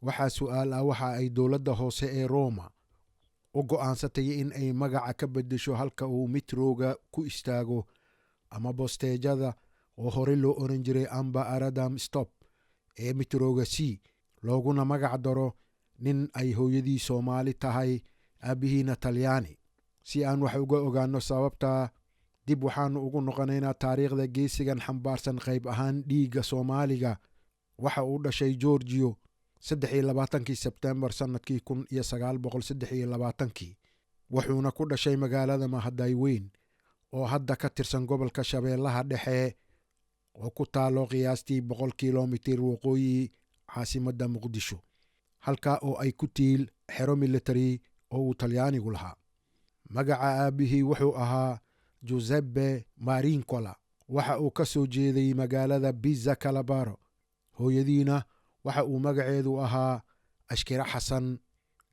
Waxaa su'aal ah waxa ay dowladda hoose ee Roma u go'aansatay in ay magaca ka beddesho halka uu mitrowga ku istaago ama bosteejada oo horey loo oran jiray Amba Aradam Stop ee mitrowga C, looguna magac daro nin ay hooyadii Soomaali tahay, aabbihiina Talyaani. Si aan wax uga ogaanno sababta, dib waxaannu ugu noqonaynaa taariikhda geesigan xambaarsan qayb ahaan dhiigga Soomaaliga. Waxa uu dhashay Giorgio 23-kii Sebtembar sannadkii 1923-kii, wuxuuna ku dhashay magaalada Mahaday Weyn oo hadda ka tirsan gobolka Shabeellaha Dhexe oo ku taalo qiyaastii 100 kilomitir waqooyi caasimadda Muqdisho, halka oo ay ku tiil xero military oo uu Talyaanigu lahaa. Magaca aabbihii wuxuu ahaa Giuseppe Marincola. Waxa uu ka soo jeeday magaalada Pisa Calabaro. Hooyadiina waxa uu magaceedu ahaa Ashkira Xasan,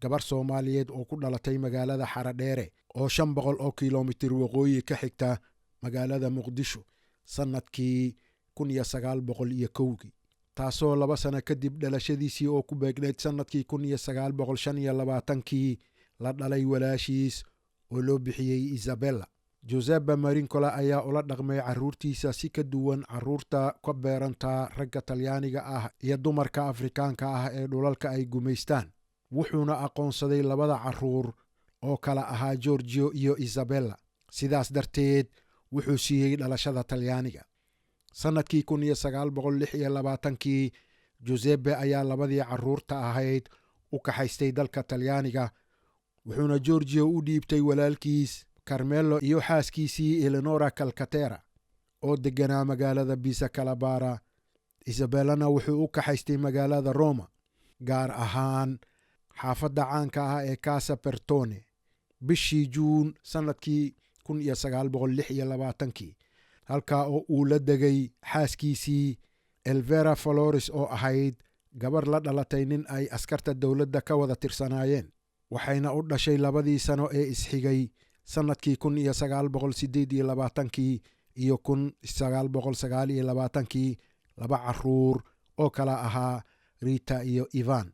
gabar Soomaaliyeed oo ku dhalatay magaalada Xaradheere oo 500 oo kilomitir waqooyi ka xigta magaalada Muqdisho sannadkii 1901-kii, taasoo 2 sano kadib dhalashadiisii oo ku beegnayd sannadkii 1925-kii la dhalay walaashiis oo loo bixiyey Isabella. Giuseppe Marincola ayaa ula dhaqmay carruurtiisa si ka duwan carruurta ka beerantaa ragga Talyaaniga ah iyo dumarka Afrikaanka ah ee dhulalka ay gumaystaan, wuxuuna aqoonsaday labada carruur oo kala ahaa Giorgio iyo Isabella. Sidaas darteed wuxuu siiyey dhalashada Talyaaniga. Sannadkii 1926-kii Giuseppe ayaa labadii carruurta ahayd u kaxaystay dalka Talyaaniga, wuxuuna Giorgio u dhiibtay walaalkiis Carmelo iyo xaaskiisii Eleonora Calcaterra oo degganaa magaalada Bisa Calabara. Isabellana wuxuu u kaxaystay magaalada Roma, gaar ahaan xaafadda caanka ah ee Casa Bertone, bishii Juun sannadkii 1926-kii, halkaa oo uu la degay xaaskiisii Elvera Flores oo ahayd gabar la dhalatay nin ay askarta dowladda ka wada tirsanaayeen, waxayna u dhashay labadii sano ee isxigay sannadkii 1928-kii iyo 1929-kii laba carruur oo kala ahaa Rita iyo Ivan.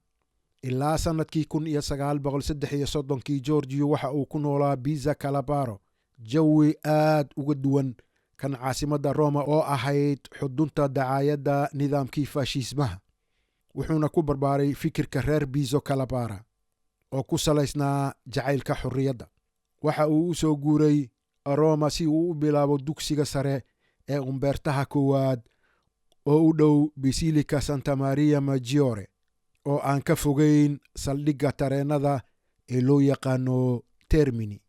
Ilaa sannadkii 1933-kii Giorgio waxa uu ku noolaa Pisa Calabaro, jawi aad uga duwan kan caasimadda Roma oo ahayd xudunta dacaayadda nidaamkii faashiismaha, wuxuuna ku barbaaray fikirka reer Biso Calabara oo ku salaysnaa jacaylka xorriyadda. Waxa uu u soo guuray Roma si uu u bilaabo dugsiga sare ee Umbertaha Koowaad oo u dhow Basilica Santa Maria Maggiore oo aan ka fogeyn saldhigga tareennada ee loo yaqaano Termini.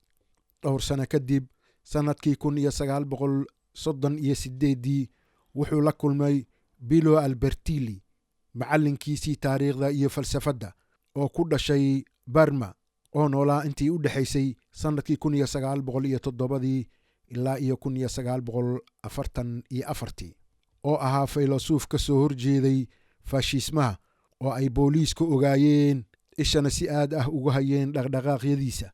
Dhowr sano kadib, sannadkii 1938-dii, wuxuu la kulmay Bilo Albertilli, macallinkiisii taariikhda iyo falsafadda oo ku dhashay Barma oo noolaa intii u dhexaysay sannadkii 1907-dii ilaa iyo 1944-tii, oo ahaa faylasuuf ka soo horjeeday faashiismaha oo ay booliisku ogaayeen, ishana si aad ah uga hayeen dhaqdhaqaaqyadiisa.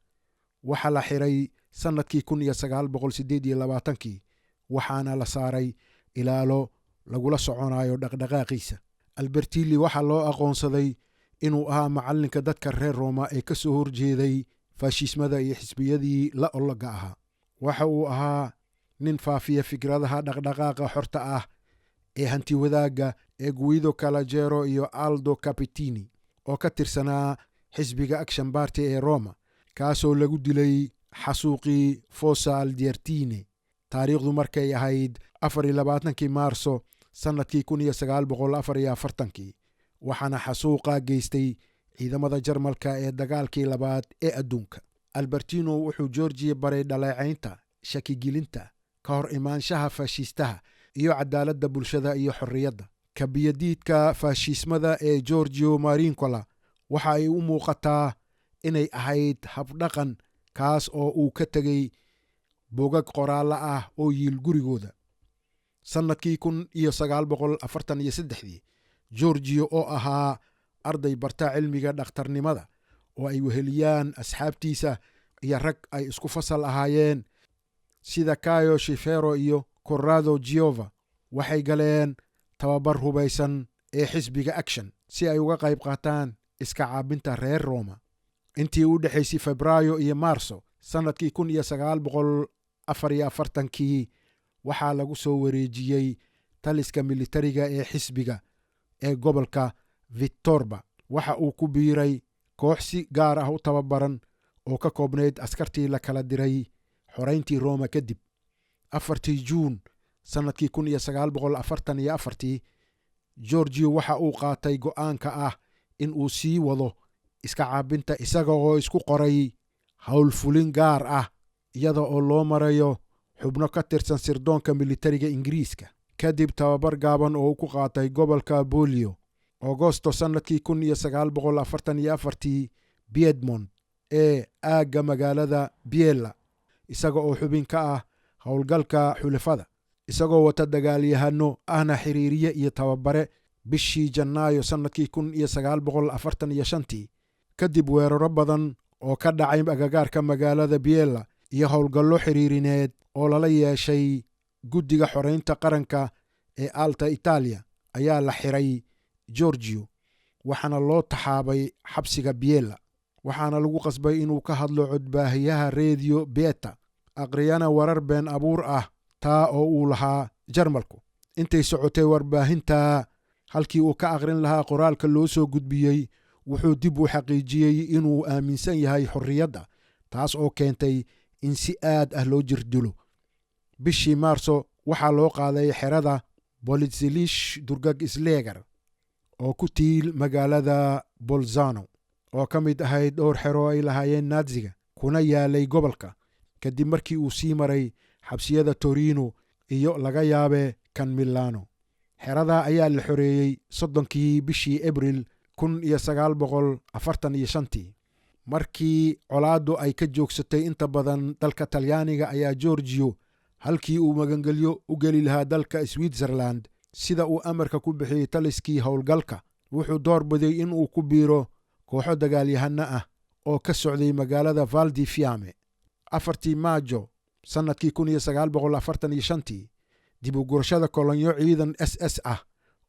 Waxaa la xiray sannadkii 1928-kii, waxaana la saaray ilaalo lagula soconayo dhaqdhaqaaqiisa. Albertilli waxaa loo aqoonsaday inuu ahaa macallinka dadka reer Rooma ee ka soo horjeeday faashiismada iyo xisbiyadii la olloga ahaa. Waxa uu ahaa nin faafiya fikradaha dhaqdhaqaaqa xorta ah ee hantiwadaagga ee Guido Calagero iyo Aldo Capitini oo ka tirsanaa xisbiga Action Party ee Roma, kaasoo lagu dilay xasuuqii Fossa Aldeartine taariikhdu markay ahayd 24-kii Maarso sannadkii 1944-kii, waxaana xasuuqa geystay ciidamada Jarmalka ee dagaalkii labaad ee adduunka. Albertino wuxuu Georgia baray dhaleecaynta, shakigelinta, ka hor imaanshaha faashiistaha iyo cadaaladda bulshada iyo xorriyadda. Kabiyadiidka faashiismada ee Giorgio Marincola waxa ay u muuqataa inay ahayd habdhaqan kaas oo uu ka tegey bogag qoraallo ah oo yiil gurigooda. Sannadkii 1943-dii Giorgio oo ahaa arday barta cilmiga dhakhtarnimada oo ay weheliyaan asxaabtiisa iyo rag ay isku fasal ahaayeen sida Caio Shifero iyo Corrado Giova, waxay galeen tababar hubaysan ee xisbiga Action si ay uga qayb qaataan iska caabinta reer Rooma. Intii u dhexaysay Febraayo iyo Maarso sannadkii 1944-kii waxaa lagu soo wareejiyey taliska militariga ee xisbiga ee gobolka Victorba. Waxa uu ku biiray koox si gaar ah u tababaran oo ka koobnayd askartii la kala diray xorayntii Rooma kadib. 4-tii Juun sannadkii 1944-tii Giorgio waxa uu qaatay go'aanka ah in uu sii wado iska caabinta isaga oo isku qoray howlfulin gaar ah iyada oo loo marayo xubno ka tirsan sirdoonka militariga Ingiriiska. Kadib tababar gaaban oo uu ku qaatay gobolka Bolio Agosto sannadkii 1944-tii Piedmont ee aagga magaalada Biella, isaga oo xubin ka ah howlgalka xulafada, isagoo wata dagaalyahano ahna xiriiriye iyo tababare bishii Janaayo sannadkii 1945-tii kadib weeraro badan oo ka dhacay agagaarka magaalada Biella iyo howlgallo xiriirineed oo lala yeeshay guddiga xoreynta qaranka ee Alta Italia ayaa la xiray Giorgio, waxaana loo taxaabay xabsiga Biella, waxaana lagu qasbay inuu ka hadlo codbaahiyaha reediyo Beta, aqriyana warar been abuur ah taa oo uu lahaa Jarmalku. Intay socotay warbaahinta, halkii uu ka aqrin lahaa qoraalka loo soo gudbiyey, wuxuu dib u xaqiijiyey inuu aaminsan yahay xorriyadda, taas oo keentay in si aad ah loo jirdilo. Bishii Maarso waxaa loo qaaday xerada Bolizilish Durgag Isleegar oo ku tiil magaalada Bolzano, oo ka mid ahayd dhowr xero ay lahaayeen Naatsiga kuna yaalay gobolka, kadib markii uu sii maray xabsiyada Torino iyo laga yaabe kan Milano. Xeradaa ayaa la xoreeyey 30-kii bishii Abril 1945-tii. Markii colaaddu ay ka joogsatay inta badan dalka Talyaaniga ayaa Giorgio halkii uu magangelyo u geli lahaa dalka Switzerland sida uu amarka ku bixiyey taliskii howlgalka, wuxuu doorbiday in uu ku biiro kooxo dagaalyahano ah oo ka socday magaalada Val di Fiamme. 4-tii Maajo sannadkii 1945-tii dib u gurashada kolonyo ciidan SS ah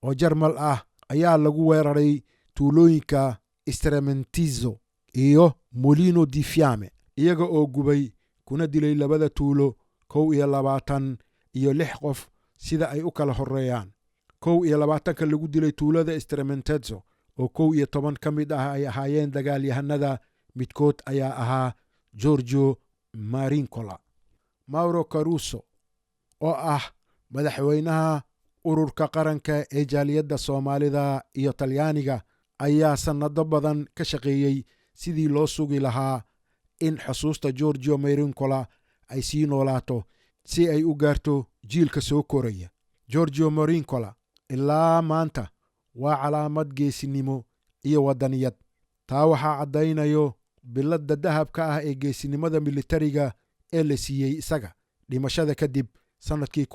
oo Jarmal ah ayaa lagu weeraray tuulooyinka Strementizo iyo Molino di Fiamme, iyaga oo gubay kuna dilay labada tuulo 21 iyo 6 qof sida ay u kala horeeyaan. 21-ka lagu dilay tuulada Strementezzo oo 11 ka mid ah ay ahaayeen dagaalyahanada, midkood ayaa ahaa Giorgio Marincola. Mauro Caruso oo ah madaxweynaha ururka qaranka ee jaaliyadda Soomaalida iyo Talyaaniga ayaa sannado badan ka shaqeeyey sidii loo sugi lahaa in xusuusta Giorgio Marincola ay sii noolaato si ay u gaarto jiilka soo koraya. Giorgio Marincola ilaa maanta waa calaamad geesinimo iyo waddaniyad. Taa waxaa caddaynayo biladda dahabka ah ee geesinimada militariga ee la siiyey isaga dhimashada kadib sannadkii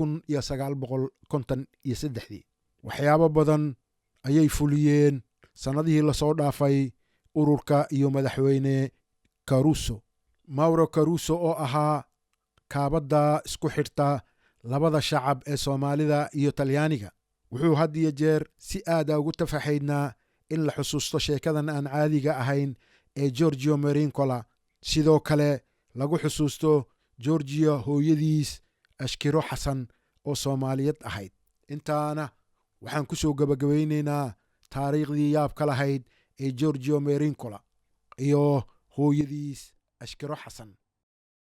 1953-dii. Waxyaabo badan ayay fuliyeen sannadihii lasoo dhaafay ururka iyo madaxweyne Caruso. Mauro Caruso oo ahaa kaabadda isku xidhta labada shacab ee Soomaalida iyo Talyaaniga wuxuu had iyo jeer si aada ugu tafaxaydnaa in la xusuusto sheekadan aan caadiga ahayn ee Giorgio Marincola, sidoo kale lagu xusuusto Giorgio hooyadiis Ashkiro Xasan oo Soomaaliyad ahayd. Intaana waxaan ku soo gebagabaynaynaa taariikhdii yaabka lahayd ee Giorgio Marincola iyo hooyadiis Ashkiro Xasan.